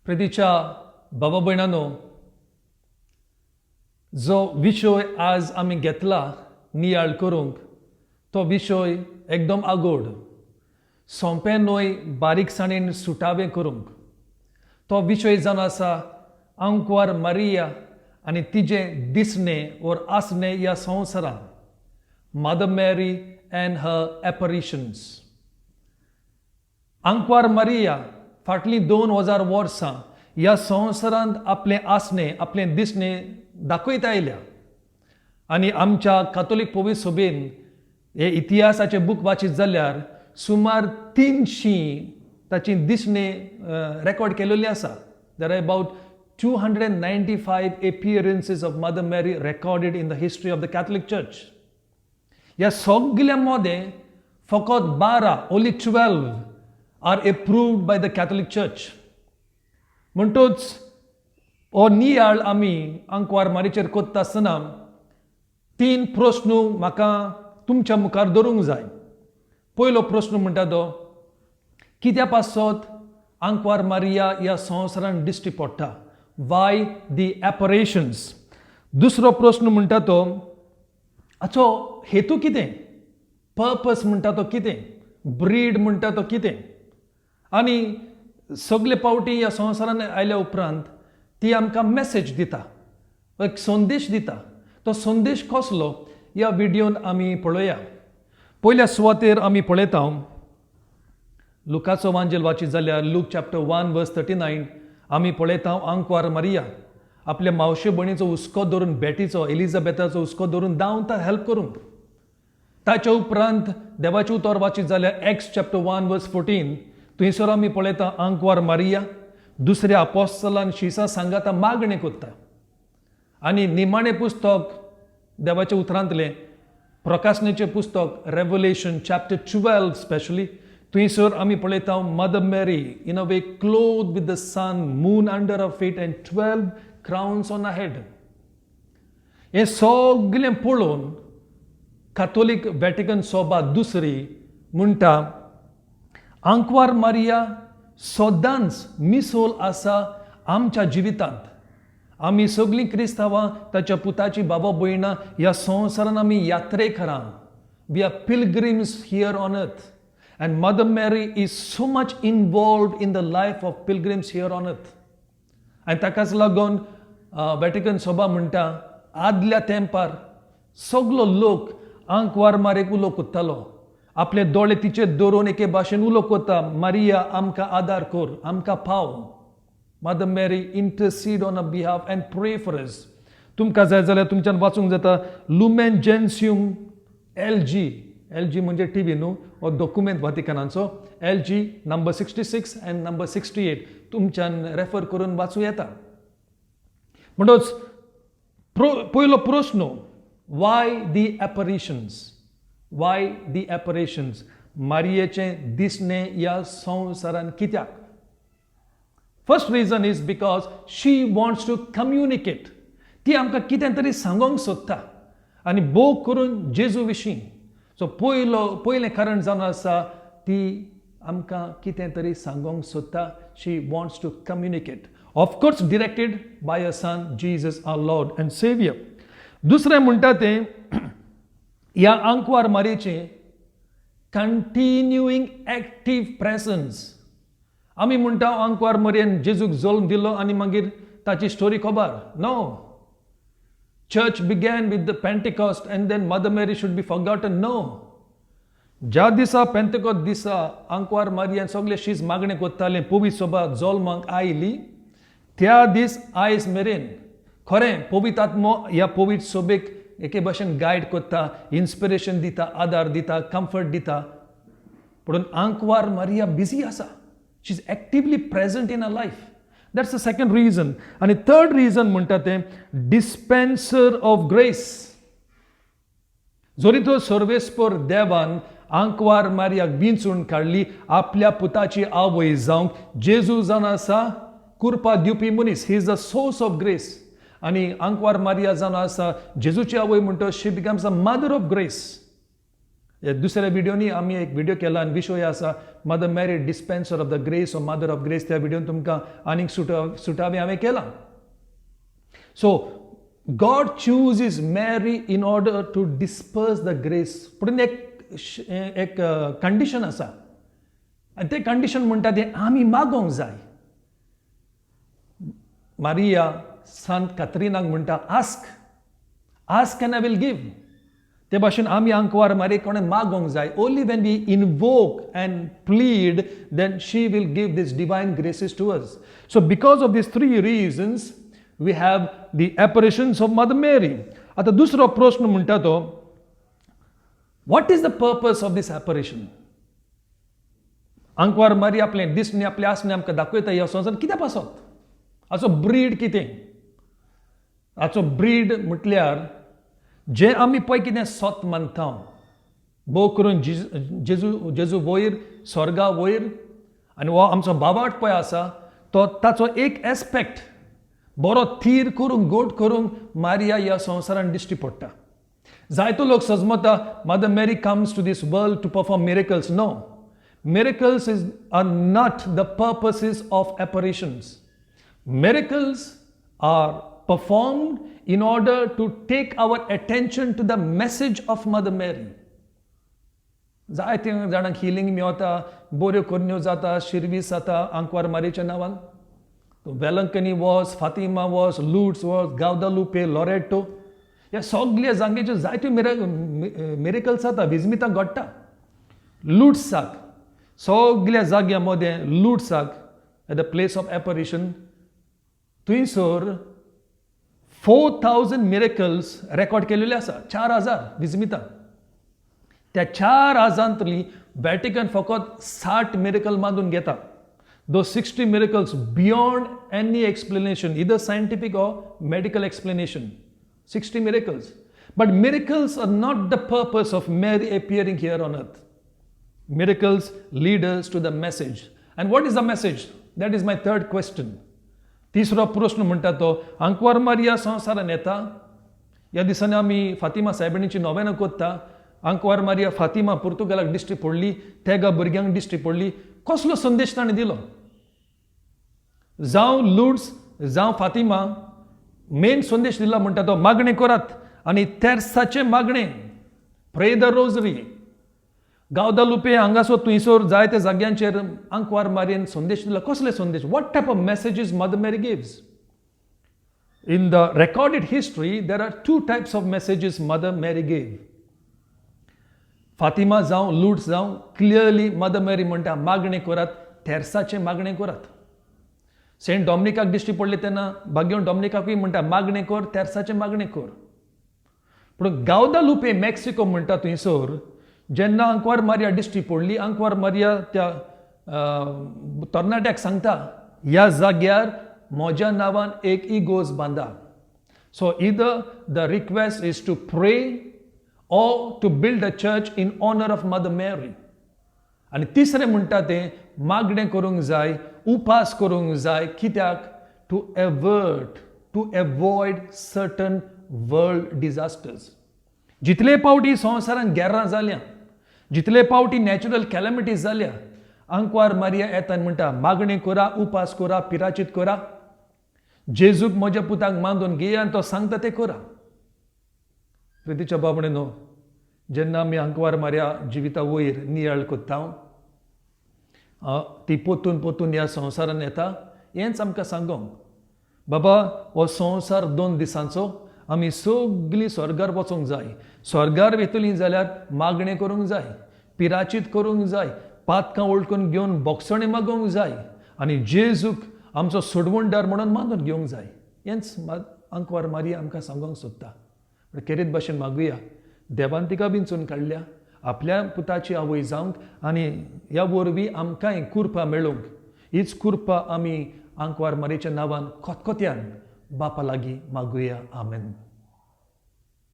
प्रितीच्या बाबा भयणानो, जो विशय आज आमी घेतला नियाळ करूंक, तो विशय एकदम आगोड, सोंपें न्हय बारीकसाणेन सुटावें करूंक. तो विशय जावन आसा आंकवार मारिया आनी तिजें दिसणें ओर आसणें ह्या संवसारांत, Mother Mary and her apparitions. आंकवार मारिया फाटलीं 2000 वर्सां ह्या संवसारांत आपलें आसणें, आपलें दिसणें दाखयत आयल्या आनी आमच्या कातोलीक पवित्र सभेन हे इतिहासाचे बूक वाचीत जाल्यार सुमार 300 ताची दिसणें रेकॉर्ड केलेली आसा. There are about 295 appearances of Mother Mary recorded in the history of the Catholic Church. ह्या सगल्या मदें फकत 12, only 12 are approved by the Catholic Church. म्हणटूच हो नियाळ आमी आंकवार मारीचेर कोत्ता आसतना तीन प्रस्न म्हाका तुमच्या मुखार दवरूंक जाय. पयलो प्रस्न म्हणटा तो, कित्या पासत आंकवार मारिया ह्या संवसारान दिश्टी पडटा? वाय दी एपरेशन्स? दुसरो प्रस्न म्हणटा तो, हाचो हेतू कितें? पर्पस म्हणटा तो कितें? ब्रीड म्हणटा तो कितें? आनी सगले पावटी ह्या संवसारान आयल्या उपरांत ती आमकां मॅसेज दिता, एक संदेश दिता. तो संदेश कसलो, ह्या विडियोन आमी पळोवया. पयल्या सुवातेर आमी पळयता, लुकाचो वांजेल वाचीत जाल्यार Luke chapter 1 verse 39, आमी पळयता आंकवार मारिया आपल्या मावशे भयणीचो हुस्को धरून, बेटीचो, एलिझाबेथाचो हुस्को धरून धांवता हेल्प करूंक. ताच्या उपरांत देवाचें उतर वाचीत जाल्यार Acts chapter 1 verse 14, थंयसर आमी पळयता आंकवार मारिया दुसऱ्या अपोस्तलान शिसा सांगाता मागणें करता. आनी निमाणें पुस्तक देवाच्या उतरांतलें, प्रकाशनेचें पुस्तक, रेवलेशन चॅप्टर 12 स्पेशली, थंयसर आमी पळयता Mother Mary in a way clothed with the sun, moon under her feet and 12 crowns on her head. हें सगलें पळोवन कातोलीक वेटिकन सभा दुसरी म्हणटा, आंकवार मारिया सदांच मिसोल आसा आमच्या जिवितांत. आमी सगळीं क्रिस्तांवां ताच्या पुताची बाबा भयणां. ह्या संवसारान आमी यात्रेकरां. We are pilgrims here on earth and Mother Mary is so much involved in the life of pilgrims here on earth. आनी ताकाच लागून वेटिकन सभा म्हणटा, आदल्या तेंपार सगलो लोक आंकवार मारेक उलो कोत्तालो, आपले दोळे तिचेर दवरून एके भाशेन उलो कोत्ता, "मारिया, आमकां आदार कर, आमकां पाव." Mother Mary, intercede on our behalf and pray for us. तुमकां जाय जाल्यार तुमच्यान वाचूंक जाता Lumen Gentium L G. L G म्हणजे टी व्ही न्हू, हो डॉक्युमेंट वातिकनाचो, LG number 66 and number 68, तुमच्यान रेफर करून वाचूं येता. म्हणटच पयलो प्रस्न, why the apparitions? Why the apparitions? मारियेचें दिसणें ह्या संवसारान कित्याक? First reason is because she wants to communicate. ती आमकां कितें तरी सांगोंक सोदता आनी भोव करून जेजू विशीं. सो पयलें कारण जावन आसा, ती आमकां कितें तरी सांगोंक सोदता. She wants to communicate, of course directed by her son Jesus, our Lord and Saviour. दुसरें म्हणटा तें, ह्या आंकवार मारयेचें कंटिन्युईंग एक्टीव प्रेसन्स. आमी म्हणटा, आंकवार मरयेन जेजूक जल्म दिलो आनी मागीर ताची स्टोरी खबर. No. Church began with the Pentecost and then Mother Mary should be forgotten? No. ज्या दिसा, पेंतेकोत दिसा आंकवार मारियान सगळे शीस मागणें कोत्तालें, पवित्र सभा जल्माक आयली, त्या दीस आयज मेरेन खरें पवित्र आत्मो ह्या पवित्र सभेक एके भाशेन गायड करता, इन्स्पिरेशन दिता, आदार दिता, कम्फर्ट दिता. पूण आंकवार मारिया बिजी आसा. She is actively present in our life. That's the second reason. आनी थर्ड रिजन म्हणटा तें, डिस्पेन्सर ऑफ ग्रेस. जरी तो सर्वेस्पर देवान आंकवार मारियाक विंचून काडली आपल्या पुताची आवय जावंक, जेजू जावन आसा कुरपा दिवपी मनीस. He is the source of grace. आनी आंकवार मारिया जावन आसा जेजूची आवय म्हणटा, she becomes a mother of grace. ह्या दुसऱ्या व्हिडियोनी आमी एक व्हिडियो केला आनी विशय आसा Mother Mary dispenser of the grace or mother of grace. त्या व्हिडियोन तुमकां आनीक सुटावें हांवें केलां. So God chooses Mary in order to disperse the grace. पूण एक एक कंडिशन आसा आनी तें कंडिशन म्हणटा तें आमी मागोवंक जाय. मारिया सांत कात्रिनाक म्हणटा, "Ask, ask and I will give." ते भाशेन आमी आंकवार मारी कोणें मागोवंक जाय. Only when we invoke and plead, then she will give this divine graces to us. So because of these three reasons, we have the apparitions of Mother Mary. आतां दुसरो प्रश्न म्हणटा तो, what is the purpose of this apparition? आंकवार मारी आपलें दिसणें, आपलें आसणें आमकां दाखयता ह्या संवसार कित्या पासत? हाचो ब्रीड कितें? हाचो ब्रीड म्हटल्यार जें आमी पळय कितें सत मानता, भोव करून जेजू जेजू वयर स्वर्गा वयर आनी हो आमचो बाबाट पळय आसा, तो ताचो एक एस्पेक्ट बरो थीर करूंक, गोड करूंक मारिया ह्या संवसारान दिश्टी पडटा. जायतो लोक सजमता Mother Mary comes to this world to perform miracles. No, miracles is are not the purposes of apparitions. Miracles are performed in order to take our attention to the message of Mother Mary. जायते जाणांक healing मेवता, बऱ्यो करण्यो जाता, शिरवीस जाता आंकवार मारीच्या नांवान. वेलंकनी वच, फातिमा वच, लुर्ड्स वच, गावदालुपे, लॉरेटो, ह्या सगल्या जाग्याच्यो जायत्यो मिरेकल्स जाता, विजमितां घडटा. लुड्साक सगल्या जाग्यां मदें, लुड्साक at the place of apparition, थंयसर 4,000 मिरेकल्स रेकॉर्ड केलेले आसा, 4,000 विजमितां. त्या 4,000तली वॅटिकन फकत 60 मिरेकल मानून घेता. Those 60 miracles beyond any explanation, either scientific or medical explanation. 60 miracles. But miracles are not the purpose of Mary appearing here on earth. Miracles lead us to the message. And what is the message? That is my third question. तिसरो प्रश्न म्हणटा तो, आंकवार Maria संवसारान येता. ह्या दिसांनी आमी फातिमा सायबिणीची नोवेनां कोत्ता. आंकवार मारिया फातिमा पुर्तुगालाक दिश्टी पडली, तेगा भुरग्यांक दिश्टी पडली. कसलो संदेश ताणें दिलो? जावं लुड्स, जावं फातिमा, मेन संदेश दिला म्हणटा तो मागणें करात आनी तेर्साचें मागणें, pray the rosary. गावदालुपे हांगासर थंयसर जायत्या जाग्यांचेर आंकवार मारयेन संदेश दिला. कसले संदेश? What type of messages Mother Mary gives? In the recorded history, there are two types of messages Mother Mary gave. Fatima जावं, लुड्स जावं, क्लियरली मदर मेरी म्हणटा, मागणें करात, तेर्साचें मागणें करात. सेंट डॉमिनिकाक दिश्टी पडली तेन्ना भाग्यवंत डॉमिनिकाकूय म्हणटा, मागणें कर, तेर्साचें मागणें कर. पूण गावदालुपे मेक्सिको म्हणटा थंयसर जेन्ना आंकवार मारिया दिश्टी पडली, आंकवार मारिया त्या तरणाट्याक सांगता, ह्या जाग्यार म्हज्या नांवान एक इगोर्ज बांदा. So either the request is to pray or to build a church in honour of Mother Mary. आनी तिसरें म्हणटा तें मागणें करूंक जाय, उपास करूंक जाय. कित्याक? To avert, to avoid certain world disasters. जितले पावटी संवसारांत गेर्रां जाल्या, जितले पावटी नॅचरल कॅलमिटीज जाल्या, आंकवार मारिया येता आनी म्हणटा, मागणें करा, उपास करा, पिराचीत करा, जेजूक म्हज्या पुताक मानून घेया आनी तो सांगता तें करा. प्रितीच्या बाबणेनो, जेन्ना आमी आंकवार मारिया जिविता वयर नियाळ कोत्ता, ती पोतून पोतून ह्या संवसारान येता, हेंच आमकां सांगोंक, बाबा हो संवसार 2 दिसांचो, आमी सगळीं स्वर्गार वचोंक जाय. स्वर्गार वयतलीं जाल्यार मागणें करूंक जाय, पिराचीत करूंक जाय, पातकां वळखून घेवन बोगसणें मागोवंक जाय आनी जेजूक आमचो सोडवणदार म्हणून मानून घेवंक जाय. हेंच आंकवार मारिया आमकां सांगोंक सोदता. खेरीत भाशेन मागुया, देवान तिका विंचून काडल्या आपल्या पुताची आवय जावंक आनी ह्या वरवीं आमकांय कुरपा मेळूंक. हीच कुरपा आमी आंकवार मारयेच्या नांवान खतखत्यान बापा लागीं मागुया. आमेन.